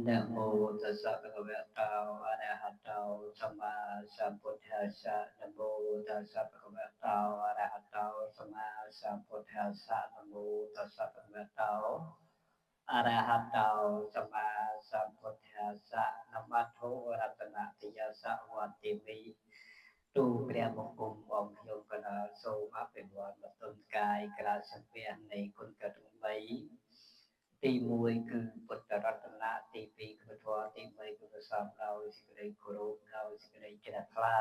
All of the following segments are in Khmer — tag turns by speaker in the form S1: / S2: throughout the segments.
S1: នមោតស្សៈ ភគវតោ អរហតោ សម្មាសម្ពុទ្ធស្សៈ នមោតស្សៈ ភគវតោ អរហតោ សម្មាសម្ពុទ្ធស្សៈ នមោតស្សៈ ភគវតោ អរហតោ សម្មាសម្ពុទ្ធស្សៈ នមត្ថុរតនតិយសៈ វន្តិមិ ទូព្រះបង្គំអង្គខ្ញុំកណាសូមអភិវឌ្ឍបន្ទន់កាយក្រាសពៈនៃគុណកទាំង3 ទី1គឺពុទ្ធរតនៈ ទី2គឺធម៌ ទី3គឺប្រសពដោយសេចក្តីគោរពដោយសេចក្តីជ្រះថ្លា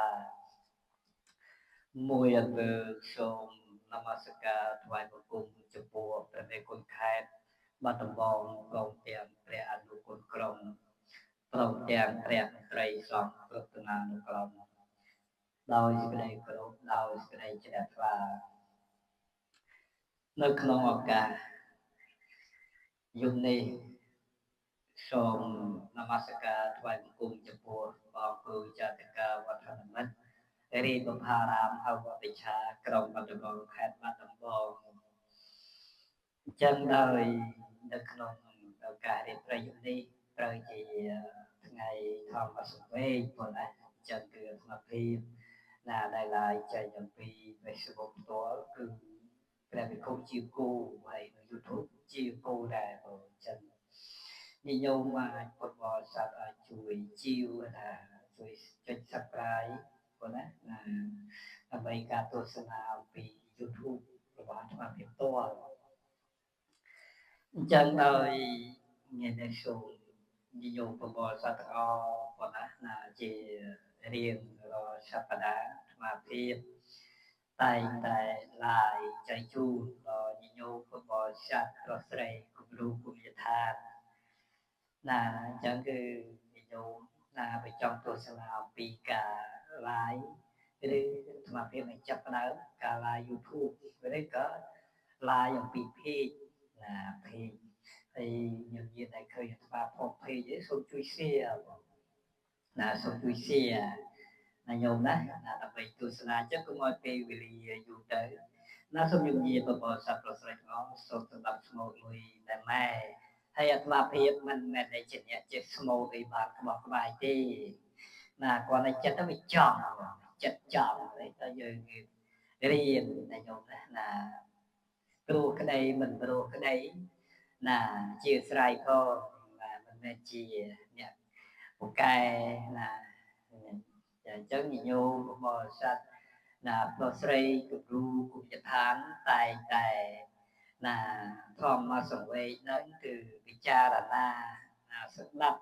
S1: មួយ។ អង្វើសូមនមស្ការថ្វាយបង្គំចំពោះព្រះមេគុណខេត្តបាត់ដំបង ព្រមទាំងព្រះអនុគុណក្រុម ព្រមទាំងព្រះមន្ត្រីសង្ឃគ្រប់ឋានានុក្រម ដោយសេចក្តីគោរពដោយសេចក្តីជ្រះថ្លា។ នៅក្នុងឱកាសយំនេះ សូមនមស្ការថ្វាយបង្គំចំពោះបងគ្រូចតកាវត្តនិមិត្តរាជបុព្វារាមហៅវត្តឆា ក្រុងបាត់ដំបង ខេត្តបាត់ដំបង។ អញ្ចឹងដោយនៅក្នុងឱកាសរៀបប្រយុទ្ធនេះ ត្រូវជាថ្ងៃធម្មសង្វេគប៉ុណ្ណា អញ្ចឹងគឺអាត្មាភាពណាដែលឡាយចេញអំពី Facebook ផ្ទាល់ គឺព្រះវិខុជាគូ ហើយនៅ YouTube ជាគូដែរបង។ អញ្ចឹងញាតិញោមអាចពុទ្ធបរិស័ទអាចជួយជាវថាជួយចុច Subscribe ប៉ុណ្ណាណា ដើម្បីការទស្សនាអំពី YouTube របស់អាត្មាភាពផ្ទាល់។ អញ្ចឹងដោយថ្ងៃនេះ សូមញាតិញោមពុទ្ធបរិស័ទទាំងអស់ប៉ុណ្ណាណា ជារៀងរាល់សប្តាហ៍ អាត្មាភាពតែងតែឡាយចែកជូនដល់ញាតិញោមពុទ្ធបរិស័ទប្រុសស្រីគ្រប់រូបគ្រប់យថាណា។ អញ្ចឹងគឺញាតិញោមណាបើចង់ទស្សនាអំពីការឡាយ ឬអាត្មាភាពនឹងចាប់ផ្ដើមការឡាយ YouTube ឬក៏ឡាយអំពី page ណា page ហើយញញៀនដែលឃើញអាត្មាផុស page ឯង សូមជួយ share ណា សូមជួយ share ណាញោមណាណា ដើម្បីទស្សនា។ អញ្ចឹងកុំឲ្យពេលវេលាយូរទៅណា សូមញញៀនបបសត្វប្រុសស្រីទាំងអស់សូមស្ដាប់ស្មូតមួយតែម៉ែ ហើយអាត្មាភាពមិនមែនតែជាអ្នកចេះស្មូតអីបានក្បោះក្បាយទេណា គាត់តែចិត្តទៅវាចង់ ចិត្តចង់តែយើងរៀនណាញោមណាណា ព្រោះក្តីមិនព្រោះក្តីណា ជាស្រ័យផងណា មិនមែនជាអ្នកពូកែណា។ អញ្ចឹងញញោមបរិស័ទណាប្រុសស្រីគ្រប់រូបគ្រប់យដ្ឋាន តែងតែណាធម្មសង្វេគហ្នឹង គឺពិចារណាណាស្ដាប់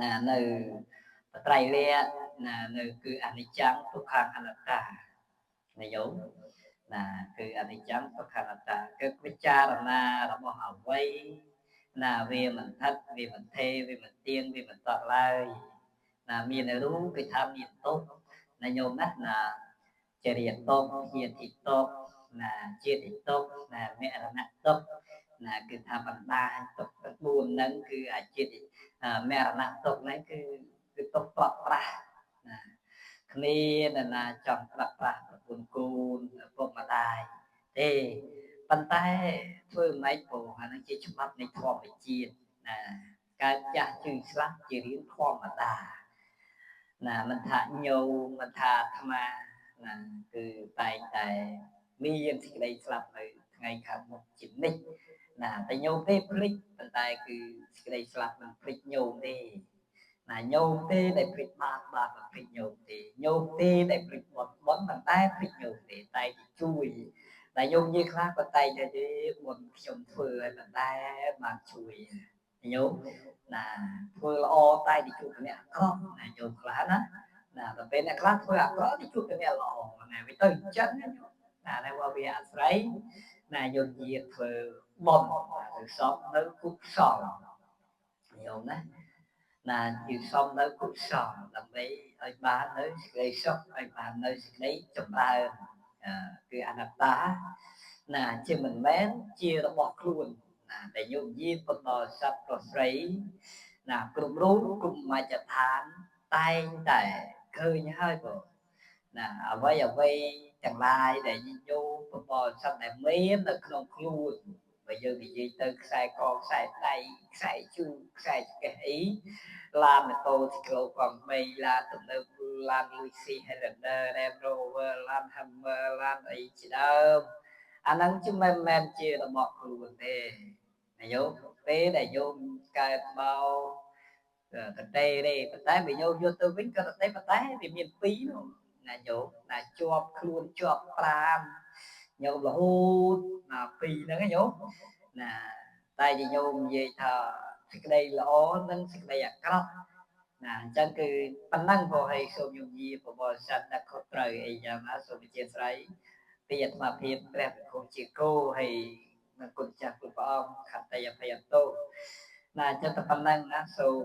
S1: ណានៅបត្រៃលក្ខណា នៅគឺអនិច្ចំ ទុក្ខំ អនត្តាណាញោមណា គឺអនិច្ចំ ទុក្ខ អនត្តា គឺពិចារណារបស់អ្វីណា វាមិនថិត វាមិនថេ វាមិនទៀង វាមិនតក់ឡើយណា។ មានរូបគេថាមានទុក្ខណាញោមណាណា ចរិយទុក្ខ ជាតិទុក្ខណា ជាតិទុក្ខណា មរណៈទុក្ខណា គឺថាបណ្ដាទុក្ខ4ហ្នឹង គឺអាជាតិមរណៈទុក្ខហ្នឹង គឺទុក្ខប្រត់ប្រាស់ណា គ្មានណាចង់ប្រាត់ប្រាស់ប្រពន្ធកូនឪពុកម្ដាយទេ ប៉ុន្តែធ្វើម៉េច ព្រោះអាហ្នឹងជាច្បាប់នៃធម្មជាតិណា កើតចាស់ជឿស្លាប់ជារឿងធម្មតាណា មិនថាញោម មិនថាអាត្មាណា គឺតែងតែមានសេចក្តីស្លាប់នៅថ្ងៃខាងមុខជានិច្ចណា។ តែញោមទេភ្លេច ប៉ុន្តែគឺសេចក្តីស្លាប់មិនភ្លេចញោមទេណា។ ញោមទេដែលភ្លេចបាប បាបមិនភ្លេចញោមទេ ញោមទេដែលភ្លេចបុណ្យ បុណ្យមិនតែភ្លេចញោមទេ តែជួយតែញោមនិយាយខ្លះក៏តែងតែទេ បុណ្យខ្ញុំធ្វើឲ្យមិនដែរបានជួយញោមណា ធ្វើល្អតែទៅជួបអ្នកអាក្រក់ណាញោមខ្លះណាណា ដល់ពេលអ្នកខ្លះធ្វើអាក្រក់ទៅជួបតែអ្នកល្អណា វាទៅអញ្ចឹងណាញោមណា តែว่าវាអាស្រ័យណាញោម ជាធ្វើបុណ្យទៅសំនៅកុសលញោមណាណា ជាសំនៅកុសលដើម្បីឲ្យបាននៅសេចក្តីសុខ ឲ្យបាននៅសេចក្តីចម្រើន គឺអនត្តាណា ជាមិនមែនជារបស់ខ្លួនណា។ ដែលញោមយាបន្តសត្វប្រុសស្រីណាគ្រប់រូបគ្រប់មជ្ឈដ្ឋានតែងតែឃើញហើយបងណា អ្វីអ្វីទាំងឡាយដែលញោមបបសត្វដែលមាននៅក្នុងខ្លួន បើយើងនិយាយទៅ ខ្សែក ខ្សែដៃ ខ្សែជើង ខ្សែចង្កេះអី ឡានម៉ូតូ ស៊ីក្លូកង់ 3 ឡានទំនើប ឡានលុយស៊ី Highlander Land Rover ឡាន Hummer ឡានអីជាដើម អាហ្នឹងជាមិនមែនជារបស់ខ្លួនទេណាញោម។ ពេលដែលញោមកើតមកតទេទេ ប៉ុន្តែបើញោមយកទៅវិញក៏តទេ ប៉ុន្តែវាមានពីរនោះណាញោម ណា ជាប់ខ្លួនជាប់ប្រានញោមរហូតណា ពីរហ្នឹងញោមណា។ តែញោមនិយាយថាសេចក្តីល្អនិងសេចក្តីអាក្រក់ណា អញ្ចឹងគឺប៉ុណ្ណឹង ព្រោះឲ្យសូមញោមយាបបរិស័ទដាក់ខុសត្រូវអីយ៉ាងណា សូមអធិស្ឋានពីអាត្មាភាពព្រះវិគុជាគោ ហើយនឹងគុណចាស់គ្រប់ព្រះអង្គ ខន្តីអភ័យទោសណា។ អញ្ចឹងតែប៉ុណ្ណឹងណា សូម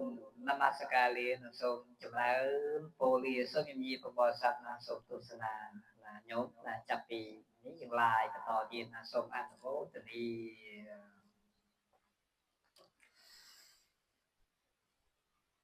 S1: នមស្ការលា និងសូមចម្រើនពរលា សូមញញាបបរិស័ទណា សូមទស្សនាណាញោមណា។ ចាប់ពីនេះយើងឡាយបន្តទៀតណា សូមអនុមោទនា។